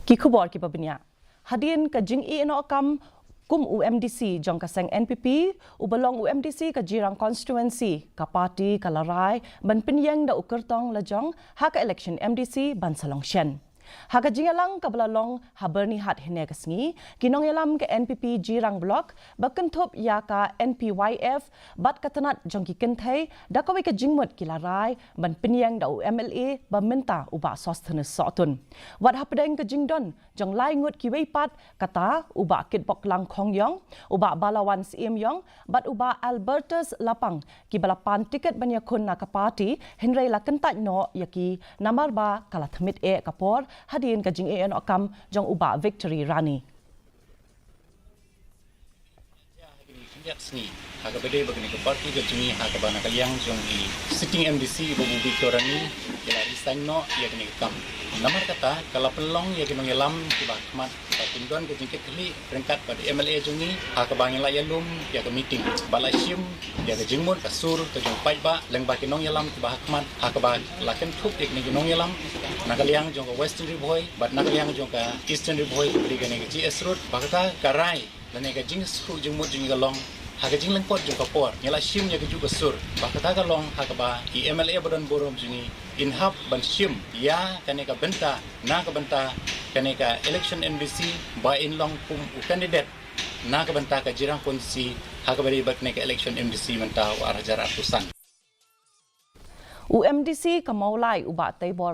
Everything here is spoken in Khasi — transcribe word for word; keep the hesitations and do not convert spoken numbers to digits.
Ki khubor kiba bniah. Hadien ka jingïehnoh kam kum u MDC jong ka seng NPP, uba long u MDC ka Jirang constituency, ka party ka la rai ban pynïeng da u kyrtong lajong ha ka election MDC ban sa long shen. Ha ka jingïalang kaba la long ha Byrnihat hynne ka sngi, ki nongïalam ka NPP Jirang Block, ba kynthup ïa ka NPYF bad ka tnat jong ki kynthei, da kawei ka jingmut ki la rai ban pynïeng da u MLA ba mynta, u Bah Sosthenes Sohtun. Wat hapdeng ka jingdon jong lai ngut kiwei pat, kata u Bah Kitboklang Khongïong, u Bah Balawan Syiemïong bad u Bah Albertus Lapang, kiba la pan tiket ban ïakhun na ka party, hynrei la kyntait noh ïa ki namar ba ka la thmit eh ka por hadien ka jingïehnoh kam jong u Bah Victory Rani. Ïa, ha kane ka sngi, ha kaba dei ba kane ka party ka jong ngi, ha kaba na ka liang jong i sitting MDC, i Bah Victory Rani, i la resign noh ïa kane ka kam. Namar kata ka la pynlong ïa ki nongïalam kiba ha khmat, kiba kin don ka jingkitkhlieh ryngkat bad i MLA jong ngi, ha kaba ngi la ïalum ïa ka meeting, ba la shim ïa ka jingmut ka sur ka jong paidbah lyngba ki nongïalam kiba ha khmat, ha kaba la kynthup ïa kine ki nongïalam na ka liang jong ka Western Ri Bhoi bad na ka liang jong ka Eastern Ri Bhoi, kaba dei kane ka GS Road. Ba kata ka rai lane ka jingsngewthuh jingmut jong ngi ka long, ha ka jinglyngkot jong ka por ngi la shim ïa kajuh ka sur. Ba kata ka long ha kaba i MLA ba don burom jong ngi in hap ban shim ïa kane ka bynta, na ka bynta kane ka election MDC, ba in long kum u candidate na ka bynta ka Jirang constituency, ha kaba dei bad kane ka election MDC mynta u ar hajar arphew san. U MDC ka Mawlai, u Bah Teibor